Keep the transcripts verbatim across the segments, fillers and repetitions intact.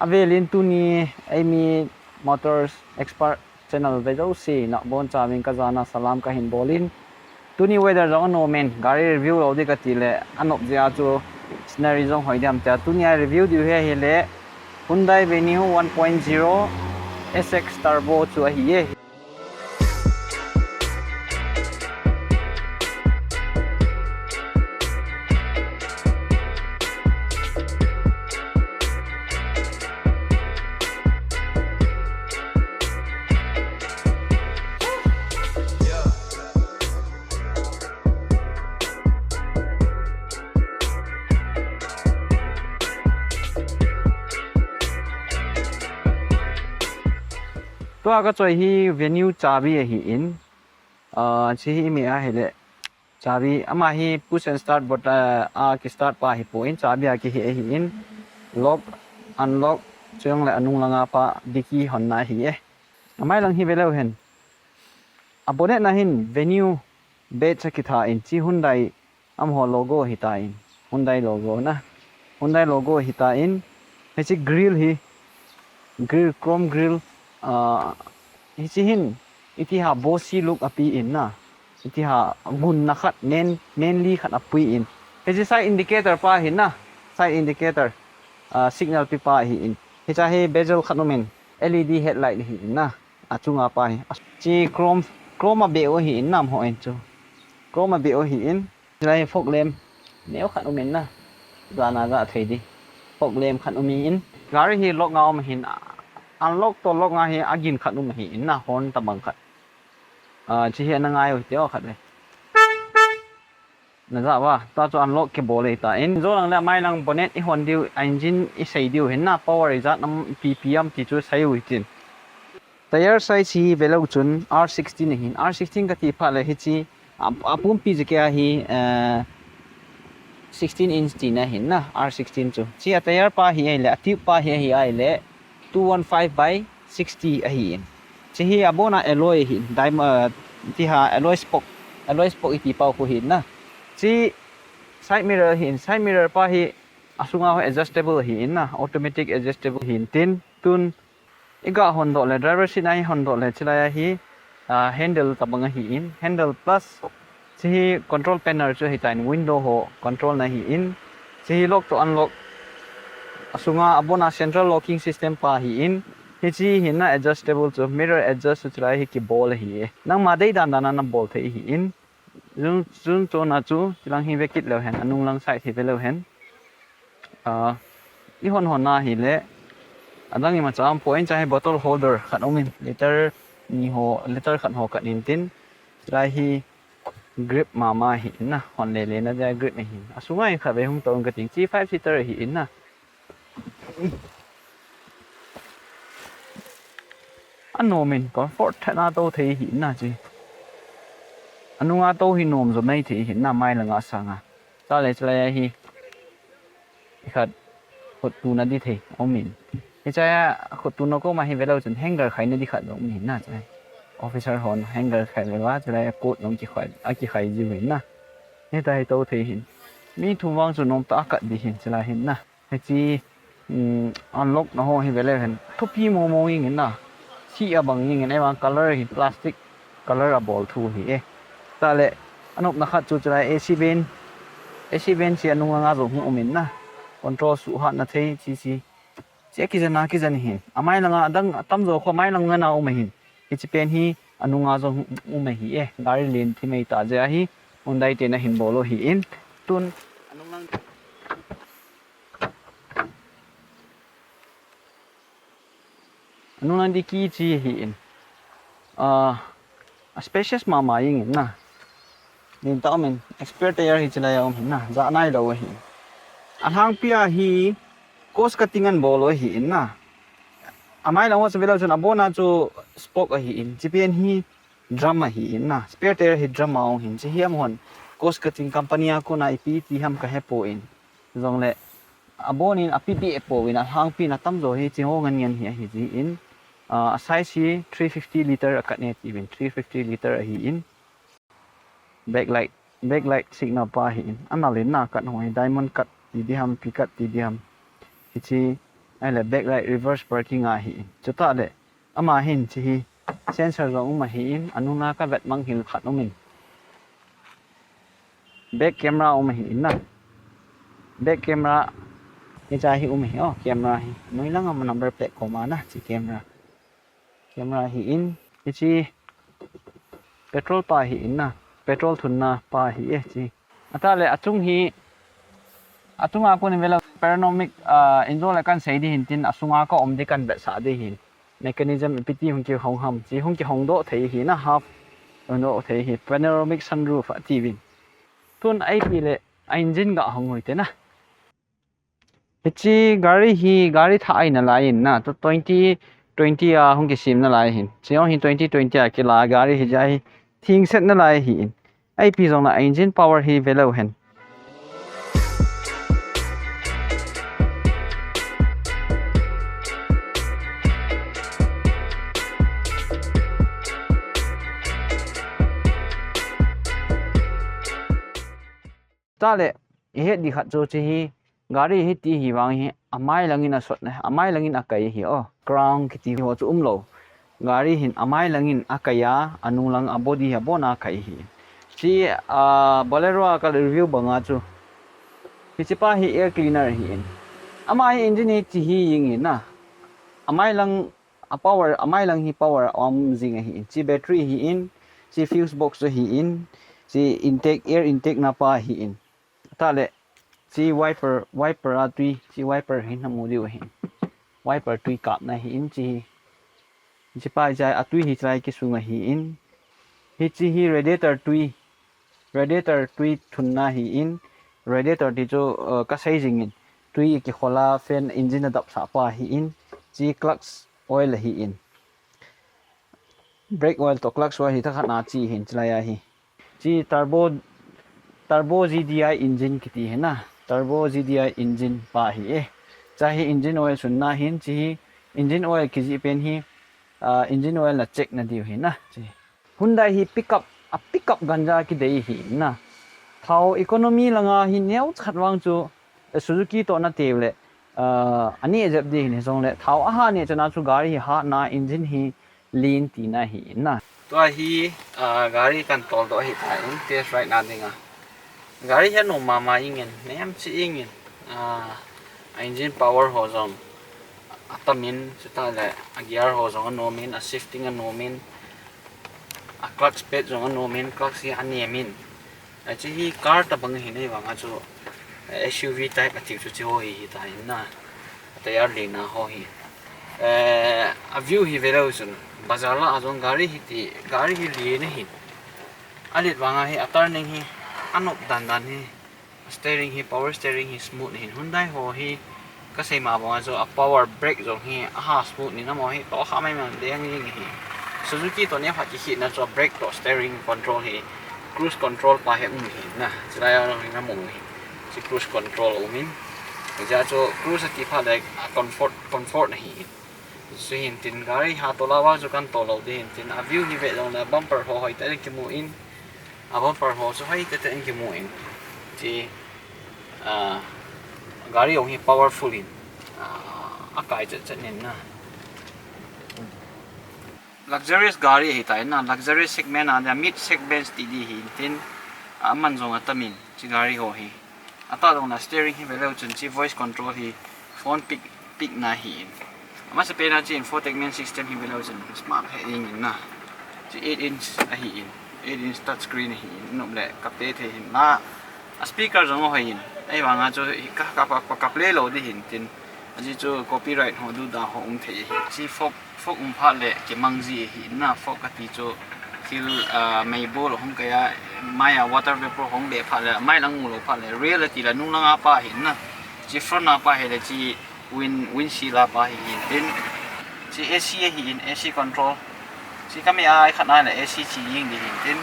Avelin tuni Eimi Motors Expert Channel ve jouse nabonchauvin kajana salam kahin bolin. Tuni weather jong anom in, gari review lou ding kati le, anop jeh a chu scenery jong hoi diam tia. Tuni a review diu hi ahile Hyundai Venue one point zero S X Turbo chu ahi e. Tua kachoi hi Venue chabi ahin, ah, hiche hi imi ahile, chabi ama hi push and start button, ah, a kistart pa ahipon, chabi a kihe ahin, lock, unlock, chujongle anung langa pa dicky honna ahi e. Amai lang hi veleu hen. A bonnet na hin Venue badge akitha in, hiche Hyundai amaho logo ahitan, Hyundai logo na. Hyundai logo ahitan, hiche grille hi, grille, chrome grille, ah, hiche hin, iti ham bossy look apen na. Iti ham gunna khat, nen, nenli khat apen. Hiche side indicator pa hi na, side indicator, ah, signal pe pa ahin. Hiche a hi bezel khat umin, L E D headlight ahin na. Achunga pa hi. Hiche chrome, chrome abeh u ahin na, amahon chu. Chrome abeh u ahin. Hilai hi fog lamp neo khat umin na. Jana ja thei ding. Fog lamp khat umin. Gari hi lock nga um ahin. Unlock toh lock nga hi agin khat um ahin na. Horn tabang khat. Ah, hiche hi ana ngai u hite o khat le. Naja uva, tua chu unlock kibol ahitan. Jou lang le amai lang bonnet ihon diu, engine isei diu hin na, power ijat nam ipi ipi ham ti chu sei u hitin. Tyre size hi veleu chun R sixteen ahin, R sixteen kati phat le hiche, a, apumpi jeh a hi, eh, sixteen inch tina ahin na, R sixteen chu. Hiche a tyre pa hi ahile, a tube pa hi ahi ahile, two one five by sixty ahin. Hiche hi abona alloy ahin, diamond, eh, iti ham alloy spoke, alloy spoke iti pa khu ahin na. Hiche side mirror ahin, side mirror pa hi asunga ho adjustable ahin na, automatic adjustable ahin tin, tun iga hondoh le, driver seat a ihondoh le, hiche lai a hi, ah, handle tabang ahin, handle plus, hiche hi control panel chu ahitan, window ho control na ahin, hiche hi lock toh unlock, asunga abona central locking system pa ahin, hiche hi na adjustable chu, mirror adjust chu hiche lai hi kibol ahi e. Nangma dei dan dan a nabol thei ahin, Jun, jun chona chu, hiche lang hi vekit leu hen, anung lang side hi veleu hen. Ah, ihon hon na ahile, adang imacha umpon, hiche hi bottle holder khat umin, liter ni ho, liter khat ho khat in tin, hiche lai hi grip mama ahin na, hon lele na dia grip ahin. Asunga hi khat vei hung toh ing kating, hiche five seater ahin na. Anom in, comfort tah a tou thei ahin na hiche. Anunga tou hi nom jo mai thei ahin na, mai langa sanga. Chule hiche lai a hi, ikhat khut tuna ding thei aumin. Hiche a khut tuna koma hi veleu chun hanger khaina ding khat jong um ahin na hiche. Officer hon hanger khai leuva, hiche lai a coat jong kikhai, akikhai jiu ahin na. Hitia hi tou thei ahin. Mi thum vang chu nomtah a kat ding ahin, hiche lai ahin na. Hiche, um, unlock na ho hi veleu hen. Thupi momo jeng in na. Sih abang jeng in, ahivang color hi plastic color abol thu ahi e. Chule, anopna khat chu hiche lai A C vent. A C vent chu anung langa jong hung um in na. Control suhhatna thei, hiche, hiche. Hiche kijen a kijen ahin. Amai langa adang atamjo khu amai langa na um ahin. Hiche pen hi anunga jong um ahi e. Gari len thim ahitah jeh a hi. Hyundai ten ahin bol u ahin. Tun anung lang Anung lang dicky chu ahin. Ah, a spacious mama jeng in na. Len tah a um in, spare tyre hi hiche lai a um ahin na, ja nailou ahin. Alhangpi a hi cost cutting anabol u ahin na. Amai lang ho chu veleu chun abona chu spoke ahin. Hiche pen hi drum ahin na. Spare tyre hi drum a um ahin. Hiche hi amahon cost cutting company a kona ipi ti ham kahepon. Jongle, abonin api beh pouvin, alhangpin atamjo hi hiche ho ngen ngen hi ahi jin, ah, a size hi three fifty liter akat e tiuvin, three fifty liter ahin. Backlight, backlight signal pa ahin. Anal in na cut ho hi, diamond cut ti diham, P cut ti diham. Hiche Ahile backlight reverse parking ahi. Chutah le ama hin hiche hi sensor jong um ahin, anunga ka vetmang hil khat um in. Back camera um ahin na. Back camera hiche hi um ahi, oh, camera hi. Noi langa number plate koma na, hiche camera. Camera ahin, hiche petrol pa ahin na. Petrol thunna pa ahi e hiche. Atah le achung hi, achunga kon in velou panoramic, ah, in jong le kan sei ding hin tin asunga ka um ding kan vetsah ding hin. Mechanism ipi ti hung kihong ham, hiche hung kihong doh thei hi na, half hung doh thei hi, panoramic sunroof atiuvin. Tun ipi le a engine ga hong hoi te na. Hiche gari hi gari thah ahi nalai in na, tu twenty twenty a hung kisem nalai hin. Hiche jong hi twenty twenty a kila gari hi, hiche hi thengset nalai ahin. Ipi jong le a engine power hi velou hen. Tah le, ihet ding khat chu hiche hi, gari hiti hi vang hi, amai langin asot na, amai langin akai ahi, oh, crown kiti ho chu umlou. Gari hin amai langin akai a, anung lang a body hi abon a akai ahi. Hiche, ah, Bolero a ka review banga chu, hiche pa hi air cleaner ahin. Ama hi engine hi hiche hi jing in na. Amai lang a power, amai lang hi power aum jing ahin. Hiche battery ahin, hiche fuse box chu ahin, hiche intake, air intake na pa ahin. Tah le, hiche wiper, wiper a tui, hiche wiper hi namu diu ahin. Wiper tui kapna ahin, hiche hi. Hiche pa hiche a tui hi hiche a kisung ahin. Hiche hi radiator tui, radiator tui thunna ahin. Radiator ti chu, uh, ka sei jing in. Tui kikhol a fan engine adap sah pa ahin. Hiche clutch oil ahin. Brake oil toh clutch oil hi thakhat na hiche hin hiche lai ahi. Hiche turbo, turbo G D I engine kiti hi na. Turbo G D I engine pa ahi e. Hiche hi engine oil sunna ahin, hiche hi engine oil kijih pen hi, ah, engine oil na check na diu ahi na. Hiche Hyundai hi pickup, a pickup ganja kidei ahi na. Thao economy langa hi neocha khat vang chu, eh, Suzuki toh na teu le, ah, aneh jep ding ahin, hijongle thao aha neh chana chu gari hi hatna, engine hi lean tina ahi na. Tua hi, ah, gari kan tol doh ahitan, test ride na dinga. Gari hi anom mama jingin, nem cheh jingin, ah, a engine power ho jong atam in, chutah le a gear ho jong anom in, a shifting anom in, a clutch pad jong anom in, clutch hi anem in. Hiche hi car tabang ahin, ahivanga chu, eh, S U V type atiu chu hiche ho hi ahitan na. A tyre lina ho hi. Eh, a view hi veleu chun, bazar lah a jong gari hiti, gari hi lean ahin. Alet vanga hi, a turning hi, anop dandan hi. Steering hi, power steering hi smooth ahin. Hyundai ho hi, kasei ma banga chu a power brake jong hi, aha smooth in, amaho hi tohkha maimai ding ahi. Suzuki toh neokhat kikhehna chu a brake toh steering control hi, cruise control pa hi um ahi na. Hiche lai a jong hi namu ahi. Hiche cruise control um in. Hijeh a chu cruise ati phat le a comfort, comfort na ahi. Chuhin tin gari hi tol a vang chu kan tol lou ding ahin tin, a view hi ve jongle bumper ho hoitah in kimu in, a bumper ho chu hoitah tah in kimu in. Hiche, ah, gari jong hi powerful in, ah, akai chet chet in na. Luxurious gari ahitan na, luxurious segment a, mid segment ti ding ahin tin, aman jong atam in, hiche gari ho hi. Atah jongle steering hi veleu chun hiche voice control hi phone pick, pick na ahin. Amasapen a hiche infotainment system hi veleu chun smart hih jeng in na. Hiche eight inch ahin, eight inch touch screen ahin, nom le kap thei ahin na. A speaker jong ahoi in, ahivanga chu ka, ka, ka, ka play lou ding ahin tin. Ajeh chu copyright ho, duda ho um thei ahi. Hiche fog, fog um phat le kimang ji ahi na, fog kati chu thil, ah, meibol hung kai a, mai a water vapor hung be phat le, mai lang mu lou phat le, real ati le nung lang a pa ahi na. Hiche front a pa hi le hiche wind, windshield a pa ahi in tin. Hiche A C ahi in, A C control. Hiche ka meh a ikhat na le A C chi jing ding ahi in tin.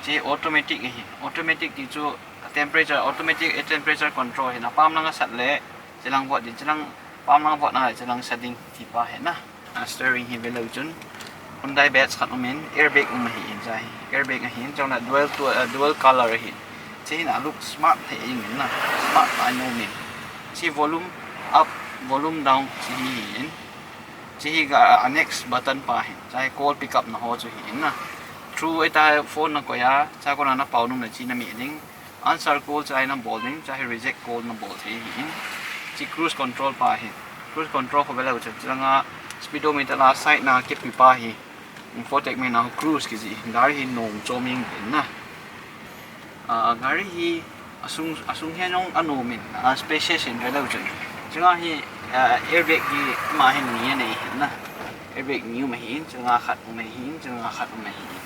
Hiche automatic ahi. Automatic ti chu temperature, automatic temperature control ahi na, pam lang asat le, hiche lang vot ding, hiche lang pam lang vot na le, hiche lang sa ding ti pa ahi na. A steering hi veleu chun Hyundai badge khat um in, airbag um ahi in, hiche hi airbag ahi in, chule dual to, uh, dual color ahi in. Hiche hin a look smart hih jeng in na, smart a nom in. Hiche volume up, Volume down chi hi hin. Chi hi ga a next button pa hin. Chai call pick up na ho chu hi hin na. Through eta phone na koya, cha ko na na pau nung na chi na mi ding. Answer call chai na bol ding, chai reject call na bol thei hi hin. Chi cruise control pa hin. Cruise control ko bela ucha changa speedometer la side na kepi pa hi. Infotainment na cruise kiji. Gari hi nom chom in na. Ah, gari hi asung, asung hian jong anom in, ah, spacious in vele uchun. Chunga hi, ah, airbag hi ama hin ni anei hin na. Airbag ni um ahin, chunga khat um ahin, chunga khat um ahin.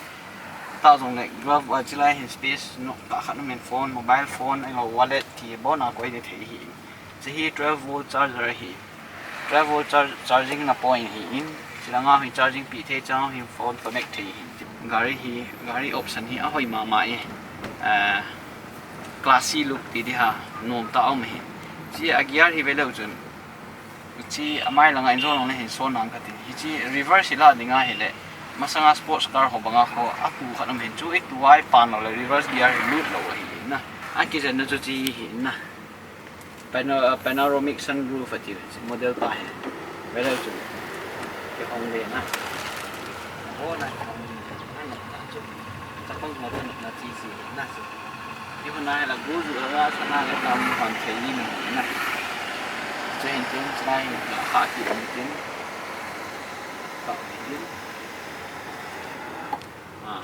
Ta jong le glove, ah, chilai hin space no ta khat um in phone, mobile phone, ilo wallet ti bon a koi ni thei hi. Chi hi twelve volt charger hi. Twelve volt char-, charging na point hi in. Chilanga hi charging pi thei chang hi phone connect thei hi. Gari hi, gari option hi ahoi mama e. Ah, classy look ti di ha, nom ta um hi. Chi a gear hi vele uchun. Chi amai langa injo long le hin so nang kati. Hi chi reverse hi la dinga hi le. Masanga sports car ho banga ho a tu khat um hin chu e tu ai pan lo le reverse gear hi lut lo hi na. A kijen na chu chi hi na. Pano-, panoramic sunroof ati model pa hi. Vele chu. Ke hong le na. Ho na ke hong le na. Na na chu. Chapang ho na na chi chi na chu. Ki ho na la gu ju la sa na le tam pan thei ni na. Chu hin tin chu na hin ha ki hin tin. Ha hin. Ah,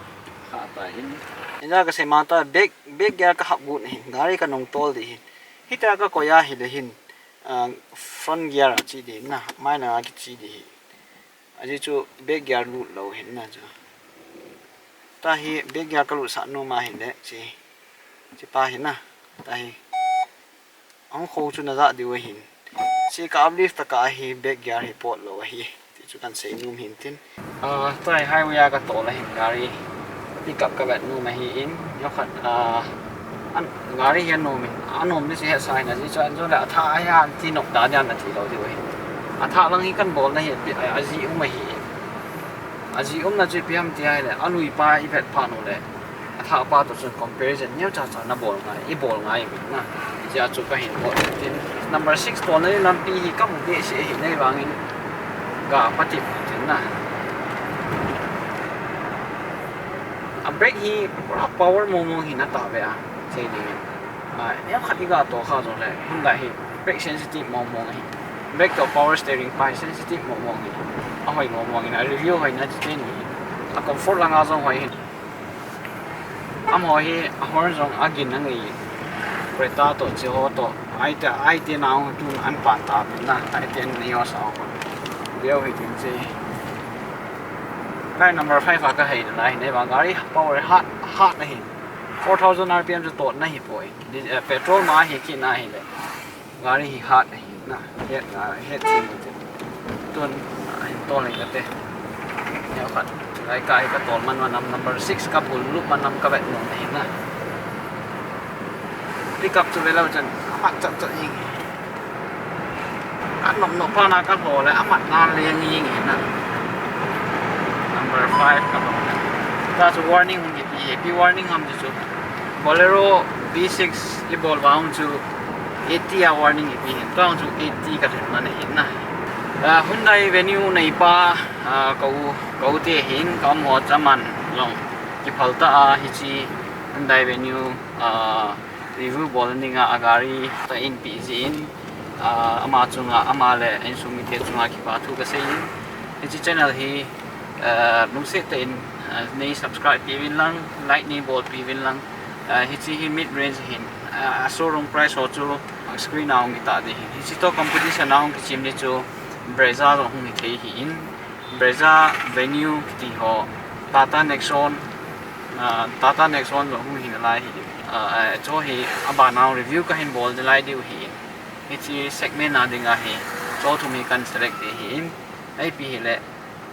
ha ta hin. Ina ka sei ma ta back, back gear ka hap gu na hin. Gari ka nung tol di hin. Hita ka koya hi le hin, ah, front gear a chi di na, mai na ki chi di hi. Aji chu back gear lut lo hin na chu. Ta hi back gear ka lut sa nu ma hin le chi. Chi pa hin na. Ta hi. Ang kho chu na za diu hin. Chi ka uplift ta ka hi back gear hi pot lo hi. Ti chu kan sei num hin tin. Ah, tai highway a ka tol a hin gari pick up ka vet num ahi in, yo khat, ah, an, gari hi anom in, anom ni si he sai na ji chu an jo le a tha a ya an ti nok da jan na ti lo di we. A tha lang hi kan bol na hi a, a ji um ahi in. A ji um na chu pi ham ti ai le, a lui pa i vet pha nu le. A tha pa to chun comparison neo cha cha na bol ngai, i bol ngai mi na. Chia chu ka hin bol tin. Number six to na lampi hi ka mu be se hi nei vangin ga pati tin na. A brake hi pura power mo mo hi na ta ve a. Sei ni. A, neo khat i ga to kha zo le. Hyundai hi brake sensitive mo mo hi. Brake to power steering pa hi sensitive mo mo hi. A hoi mo mo hi na review hoi na chi ni. A comfort langa zo hoi hi. Amaho hi a horn jong a gin a ngei. Creta to chi ho to. Ai te, ai te na hung tu an pan ta pin na. Ai te ni o sa ho. Leo hi tin chi. Kai number five a ka hei na hi nei vang gari power hat, hat na hi. Four thousand R P M chu tot na hi poi. Di-, eh, petrol ma hi ki na hi le. Gari hi hat hi na, het na, het ching hi te. Tun, ah, hin tol hi ka te. Neo khat, lai ka hi ka tol man man am number six ka bul lup man am ka vet nom hi na. Pick up chu ve lo chan, amat chat chat hi. Ka nom nom pa na ka ho le, amat na le hi na. Number five ka ho le. Ta chu warning hung ki ti hi, pi warning ham ti chu. Bolero V six i bol vang chu eighty a warning i pi hin, tuang chu eighty ka thlen man hin na. Ah, Hyundai Venue nei pa, ah, ka u, ka u te hin, ka mo chaman long. Ki phal ta a hi chi Hyundai Venue, ah, review bol ninga a gari ta in pi ji in, ah, ama chunga, ama le insung mi te chunga ki pa thu ka sei in. Hi chi channel hi, ah, lungset te in, ah, nei subscribe pi vin lang, like nei bol pi vin lang. Ah, hi chi hi mid range hin, ah, a showroom price ho chu screen a hung ki ta di hin. Hi chi to competition a hung ki chim ni chu Brezza lo hung hi thei hi in. Brezza Venue kiti ho, Tata Nexon, ah, Tata Nexon lo hung hi na lai hi. Ah, ah, chu hi a ba nau review ka hin bol de lai diu hi. Hi chi segment a ding a hi. Chu thum hi kan select de hi in. Ai pi hi le.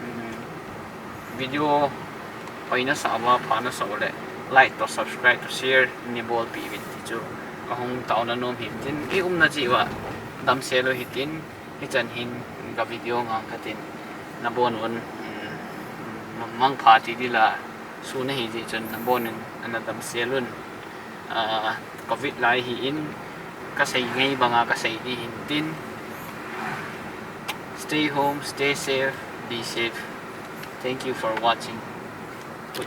Mm, video hoi na sa va, pha na sa le, like to subscribe to share ni bol pi vin ti chu ka hung tau na nom hi tin, i um na chi va dam se lo hi tin, hi chan hin ka video ngang ka tin na bon un, mm, mang pha ti di la su na hi ji chun na bon un na dam se lun. Ah, covid lai hi in ka sei ngei banga ka sei di hin tin, Stay home, stay safe, be safe. Thank you for watching.